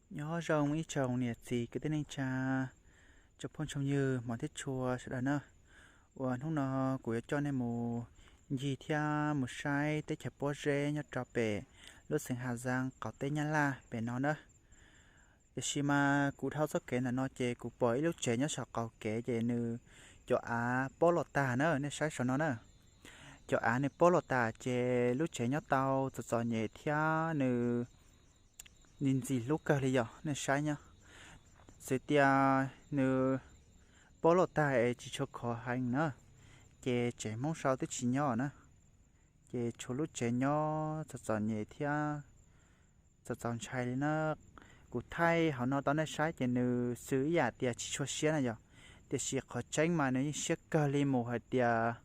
Nyob zoo ib tsoom niam txiv kwv tij neej tsa, tsoom phooj tsoom ywg hmov thiab tshua sawv daws na. Uas hnub no kuv yuav coj nej mus ncig thiab mus saib teb chaws pob zeb nyob rau pem lub xeev Has Zaj qaum teb Nyab Laj pem no na. Tiam sis mas kuv dhau txoj kev ntawm no ces kuv pom ib lub tsev nyob saum qaum kev ces nws cov av pob los tag na, nej saib saum no na. Cov av nws pob los tas ces lub tsev nyob tau txom txom nyem thiab nws ntxim ntxim hlub kawg li yom, nej saib nyob. Xws tias nws pob los tag es tsis tshua khov heev na, ces tsev Hmoob sau twb tsis nyob na, ces tshuav lub tsev nyob txom txom nyem thiab txaus txaus ntshai li na. Kuv thaij hauv no rau nej saib ces nws xws ib yam tias tsis tshua siab na yom, tiam sis qhov tseeb mas nws yeej siab kawg li mus hais tias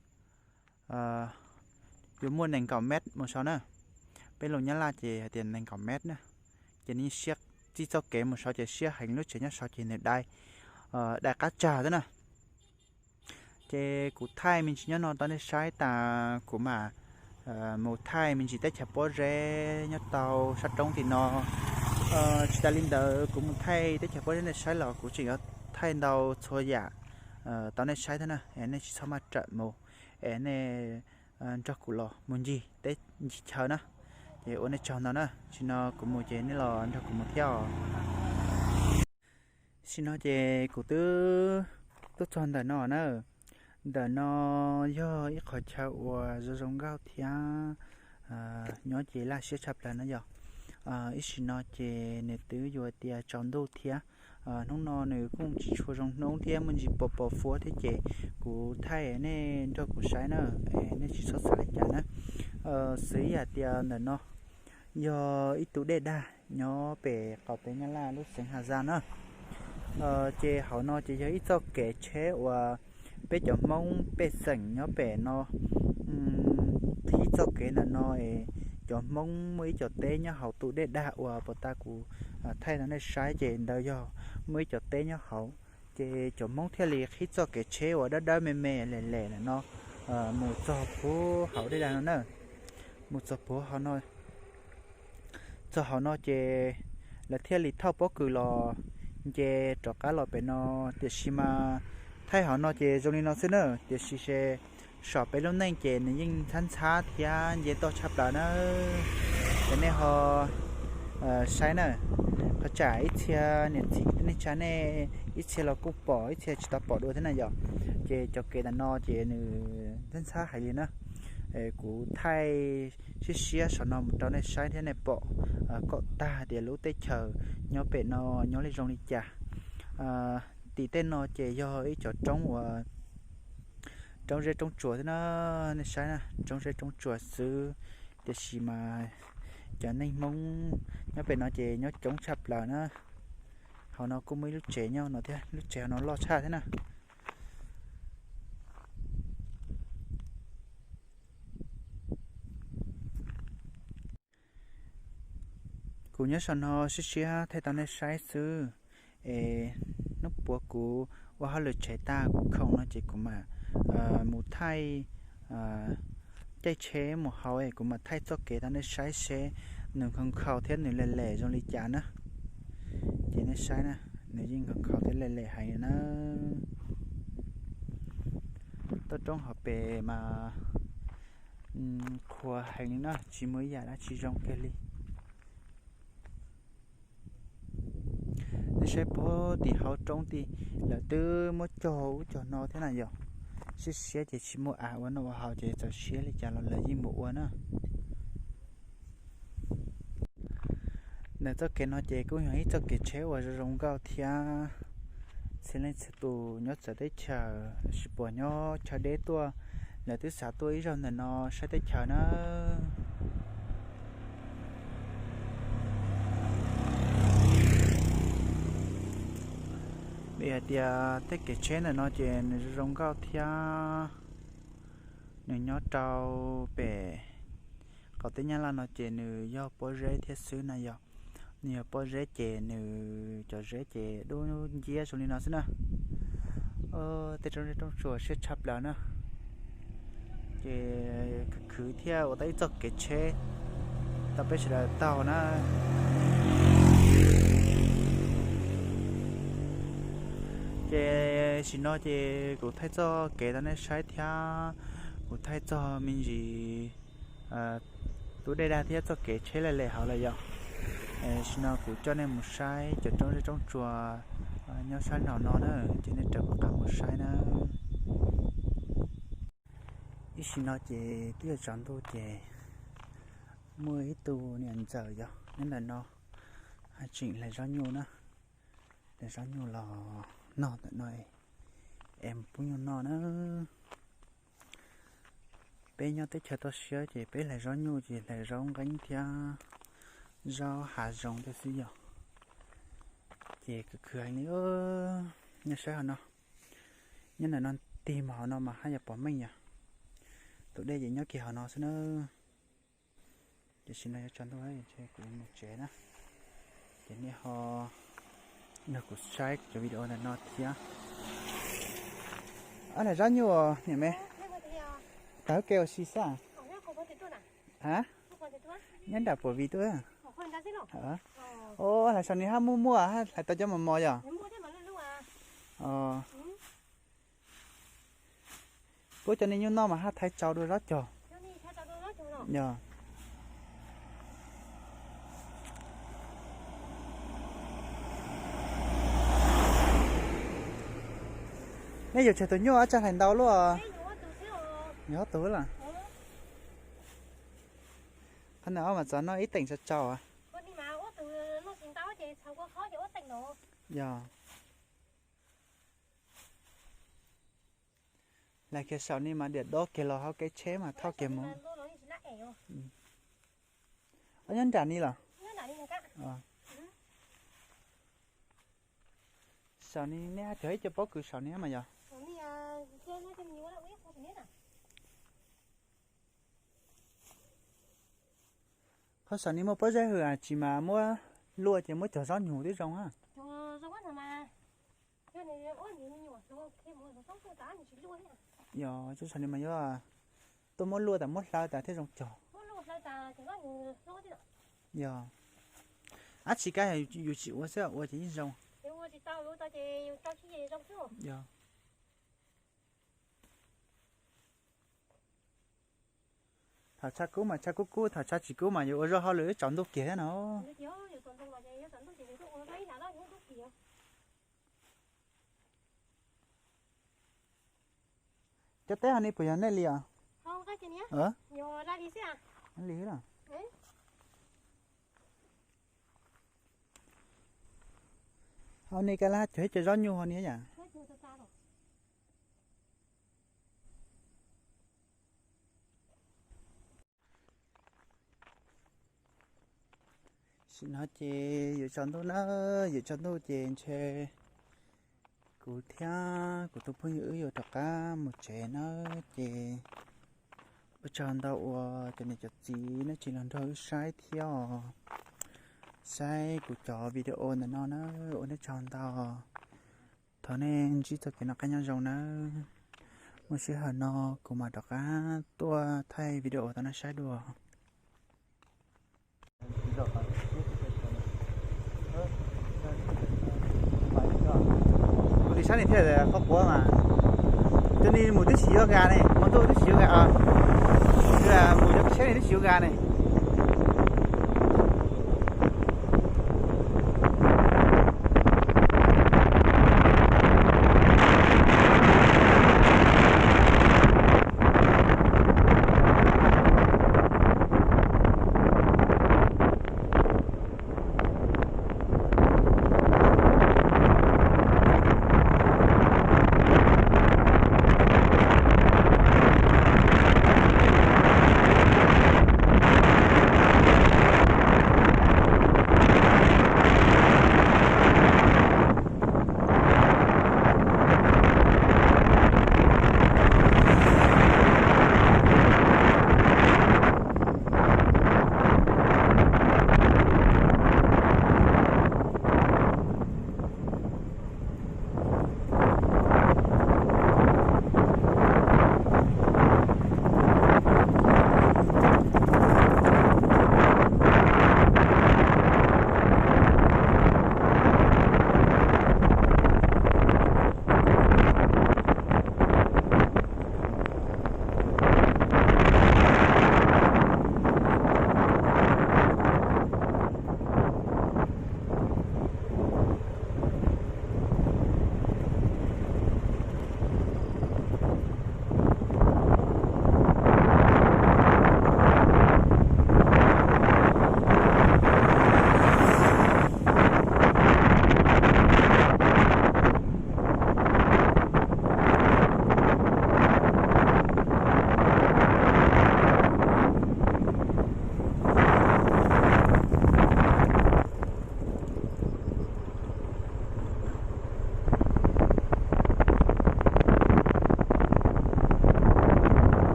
yuav muaj nees nkaum mev mus saud na. Peb lus Nyab Laj ces hais tias nees nkaum mev na. Ces nws yeej siab, txij txoj kev mus saud ces siab heev, lub tsev nyob saud ces nws dai, dai qab tsag xwb na. Ces kuv thaij me ntsis nyob no rau nej saib tas kuv mam mus thaij me ntsis teb chaws pob zeb nyob tau sab roob tim no. Tsis tas li ntawd kuv mus thaij teb chaws pob zeb nej saib los kuv tseem yuav thaij ntau txhua yam rau nej saib thiab na, es nej tsis txhob maj rawm mus, es nej nrog kuv los mus ncig teb ncig chaw na. Ces ua nej tsaug ntau na, tam sim no kuv mus ces nej los nrog kuv mus thiab os. Tam sim no ces kuv twb tuaj txog ntawm no na. Ntawm no yog ib qhov chaw uas zoo zoo nkauj thiab nyob ces laj siab tshaj plaws na yom. Ib sim no ces nws twb yuav tias tsaus ntuj thiab, hnub no nws kuj tsis tshua zoo hnub thiab muaj ntsis pos pos fuab thiab ces kuv thaij nej nrog kuv saib na, nej tsis txhob xav li cas na. Xws ib yam tias ntawm no yog ib tug dej dag nyob pem qaum teb Nyab Laj lub xeev Has Zaj na. Ces hauv no ces yog ib txoj kev tsheb uas peb cov Hmoob pej xeem nyob pem no qhib txoj kev ntawm no es cov Hmoob muaj ib co teb nyob hauv tus dej dag uas puag ta kuv thaij rau nej saib ces ntawd yog muaj ib co teb nyob hauv. Ces cov Hmoob thiaj li qhib txoj kev tsheb uas dawb dawb me me lem lem ntawm no mus txog puag hauv dej dag no na. Mus txog puag hauv no, txog hauv no ces lawv thiaj li thauj pob kws los nce rov qab los pem no. Tiam sis mas thaij hauv no ces zoo li no xwb na, tiam sis saum peb lub neej ces nws yeej ntxhab ntxhab thiab nce toj tshaj plaws na. Ces nej ho saib na, qhov tsam ib txhia niam txiv kwv tij neej tsa nej ib txhia los kuj pom, ib txhia tsis tau pom dua thiab na yom. Ces cov kev ntawm no ces nws ntxhab ntxhab heev li na. Kuv thaij siab siab saum no mus rau nej saib thiab nej pom kom tag tias lub teb chaws nyob pem no nyob li zoo li cas. Tim tej no ces yog ib cov roob uas roob zeb roob tsuas thiab na, nej saib na, roob zeb roob tsuas xwb. Tiam sis mas cov neeg Hmoob nyob pem no ces nyob coob tshaj plaws na. Hauv no kuj muaj ib lub tsev nyob no thiab, lub tsev hauv no loj tshaj thiab na. Kuv nyob saum no siab siab thaij tau nej saib xwb. Es hnub puav kuv ua hauj lwm tsev tag kuv khoom no ces kuv mam mus thaij caij tsheb mus hauv es kuv mam thaij txoj kev rau nej saib seb nws nkhaus nkhaus thiab nws lem lem zoo li cas na. Ces nej saib na, nws yeej nkhaus nkhaus thiab lem lem heev na. Toj roob hauv pes mas qhuav heev li na, tsis muaj ib yam dab tsi zoo kiag li. Nej saib puag tim hauv roob tid, lawv twb muab cog ub cog no thiab na yom. Siab siab ces tsis muaj av ua noj ua haus ces txawm siab li cas los lawv yeej mus ua na. Ntawm txoj kev no ces kuj yog ib txoj kev tsheb uas zoo zoo nkauj thiab. Txhua leej txhua tus nyob txawv teb chaws lossis puas nyob chaw deb tuaj, lawv twb xav tuaj ib zaug ntawm no saib teb chaws na. Vim hais tias tej kev tsheb ntawm no ces nws zoo zoo nkauj thiab. Nws nyob rau pem qaum teb Nyab Laj no ces nws yog pob zeb thiab xwb na yom. Nws yog pob zeb ces nws cov zeb ces dub nciab zoo li no xwb na. Tej roob zeb roob tsuas siab tshaj plaws na. Ces khwv khwv thiab ua tau ib txoj kev tsheb tau peb sawv daws taug na. Ces sim no ces kuv thaij txoj kev rau nej saib thiab, kuv thaij txog me ntsis tus dej dag thiab txoj kev tsheb laj lam hauv lawm yom. Sim no kuv coj nej mus saib cov roob zeb roob tsuas nyob sab nraum no na, ces nej raws kuv qab mus saib na. Ib sim no ces twb yuav tsaus ntuj ces muaj ib tug niam ntxawm yog nyob ntawm no haj tseem hlais zaub nyuj na, hlais zaub nyuj los noj ntawm no es mus pub nyuj noj na. Peb nyob teb chaws toj siab ces peb hlais zaub nyuj ces hlais zaub nqeeb thiab zaub hav zoov thiab xwb yom. Ces khwv khwv heev li. Nej saib hauv no, nyob ntawm no tig mus hauv no mas haj yam pom meej yom. Tus dej ces nyob kiag hauv no xwb na. Ces sim no yuav tsaus ntuj ces kuv mus tsev na. Ces nej ho nrog kuv saib cov video ntawm no thiab. Ab, hlais zaub nyuj niam me, tawg ke ua si xwb. A, nyob nram puas viv tuaj. Ua, hlais saum ni haj muaj muaj, hlais tau cov mos mos yom. Puab cov niag nyuj noj mas haj thaiv tsau dua zaub cog. Yog. Nej yuav tseg tus nyuj ab tsaj hlais ntau luaj? Yog ob tug lawm. Qhov no ob mas txog noj ib teem tsau tsau. Yog. Hlais kiag saum ni mas diam dob kiag los hauv kev tsheb mas thauj kiag mus. Ob nyob nram ni los? Saum ni nej haj cog ib co pob kws saum ni mas yog. Qhov saum ni muaj pob zeb hwm tsis mas muab luaj ces muab cog zaub nyuj twb zoo. Yog, saum ni mas yuav tuaj muab luaj tas muab hlawv tas thiaj zoo cog. Yog. Ab tsis kab yus tsis ua xwb ua ces yeej zoo. Yog. Thaum tshav kub mas tshav kub kub, thaum tshav tsis kub mas yuav ua zoj hauj lwm tsaus ntuj kiag thiab no. Cov teb hov ni puas yog nej li os? Li. Hov ni kab lab cog ib co zaub nyuj hov ni yom. Sim no ces yuav tsaus ntuj na, yuav tsaus ntuj ces ntshe kuv thiab kuv tus phooj ywg wb yuav rov qab mus tsev na. Ces ua tsaug ntau uas cov niam cov txiv nej tseem los nrog wb saib thiab os. Saib kuv cov video ntawm no na, ua nej tsaug ntau. Thov nej ntsib txoj kev noj qab nyob zoo nawb. Muaj sij hawm no kuv mam rov qab tuaj thaij video rau nej saib dua. Ua li sab ni thiaj qhuav quav mas. Cov ni mus twb tsis yuav gas ne, mus tuaj twb tsis yuav gas, mus cov tsheb ni twb tsis yuav gas ne.